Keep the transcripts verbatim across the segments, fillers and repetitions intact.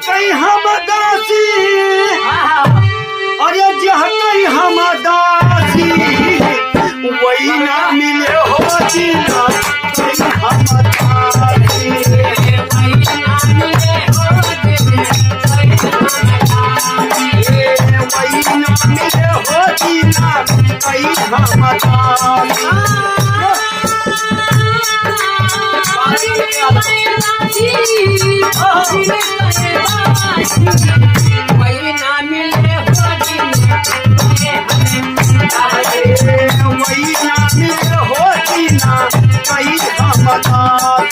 कहीं हम दासी, अरे जह कहीं हम दासी, वही ना मिले हो जीना, कहीं हम दासी। वही ना मिले हो जीना, कहीं हम दासी।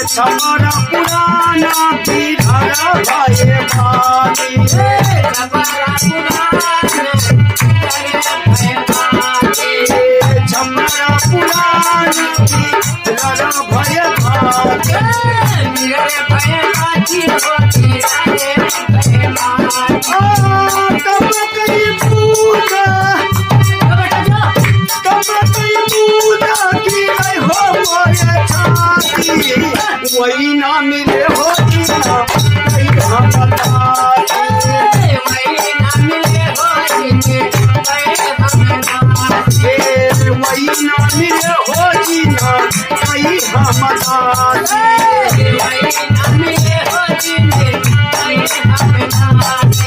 छपरा पुराना बिधर भये बानी। छपरा पुराना बिधर भये बानी। आ, तब कई पूजा, तब कई पूजा की नहीं हो मोरे छाती। वही ना मिले हो जीना, कहीं हम दासी। वही ना मिले हो जीना, कहीं हम दासी।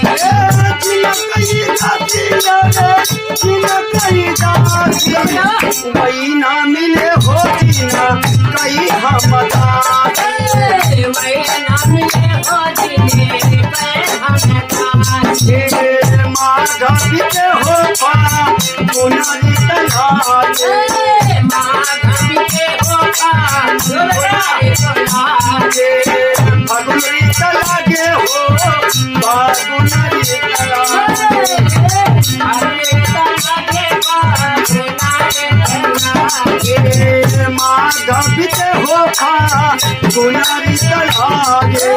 ए, जीना कहीं दासी रे, जीना कहीं दासी। वही ना मिले हो जीना, कहीं हम दासी। ए, माधव के हो पा, पुनारी तलाश। फगुनरी तलागे हो, फगुनरी तलागे। माधव के हो फगुनरी तलागे।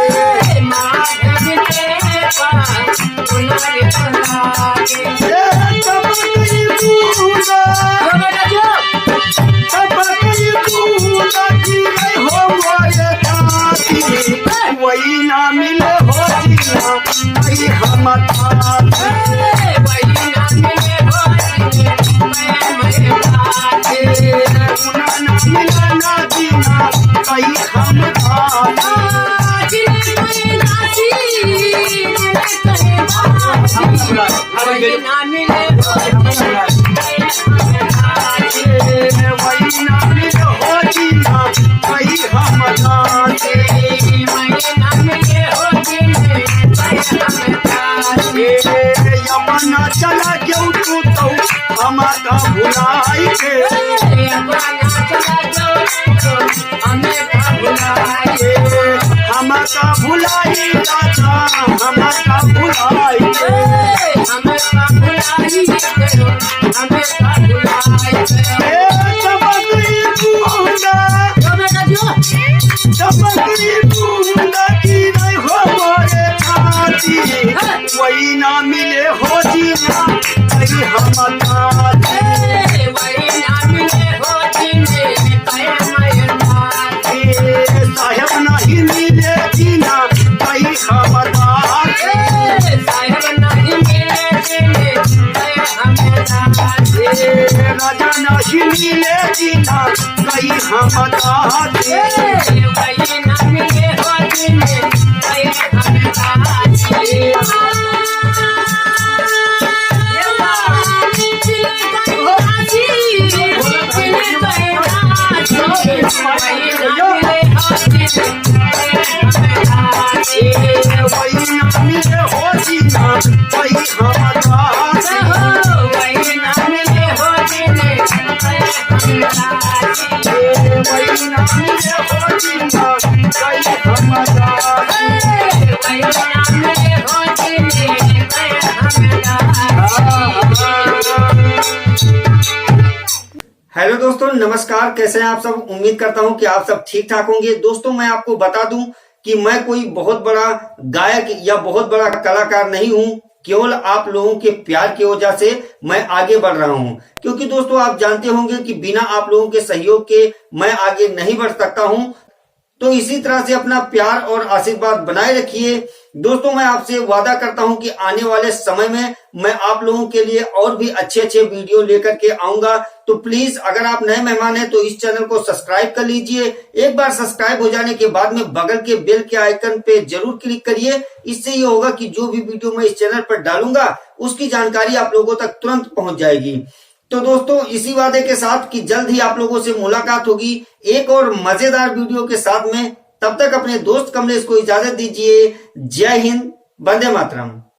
ए, तब कई पूजा, तब कई पूजा की नहीं हो मोरे छाती। वही ना मिले हो जीना, कहीं हम दासी। ना मिले ना जीना, कहीं हम दासी। वही ना मिले हो जीना, कहीं हम दासी। ए, यमुना चला गयो तू तो हमका भुलाई के। हमका भुलाई राजा, हमका भुलाई के। ए, चमकई बूंदा, चमकई बूंदा की नहीं हो मोरे छाती। वही ना मिले हो जीना, कहीं हम दासी। ए, साहेब नहीं मिले जीना, कहीं हम दासी। ए, राजा नहीं मिले जीना, कहीं हम दासी। हेलो दोस्तों, नमस्कार। कैसे हैं आप सब? उम्मीद करता हूं कि आप सब ठीक ठाक होंगे। दोस्तों, मैं आपको बता दूं कि मैं कोई बहुत बड़ा गायक या बहुत बड़ा कलाकार नहीं हूं, केवल आप लोगों के प्यार की वजह से मैं आगे बढ़ रहा हूँ, क्योंकि दोस्तों, आप जानते होंगे कि बिना आप लोगों के सहयोग के मैं आगे नहीं बढ़ सकता हूँ। तो इसी तरह से अपना प्यार और आशीर्वाद बनाए रखिए। दोस्तों, मैं आपसे वादा करता हूं कि आने वाले समय में मैं आप लोगों के लिए और भी अच्छे अच्छे वीडियो लेकर के आऊंगा। तो प्लीज, अगर आप नए मेहमान हैं तो इस चैनल को सब्सक्राइब कर लीजिए। एक बार सब्सक्राइब हो जाने के बाद में बगल के बेल के आइकन पे जरूर क्लिक करिए। इससे ये होगा कि जो भी वीडियो मैं इस चैनल पर डालूंगा, उसकी जानकारी आप लोगों तक तुरंत पहुंच जाएगी। तो दोस्तों, इसी वादे के साथ कि जल्द ही आप लोगों से मुलाकात होगी एक और मजेदार वीडियो के साथ में। तब तक अपने दोस्त कमलेश को इजाजत दीजिए। जय हिंद, वंदे मातरम।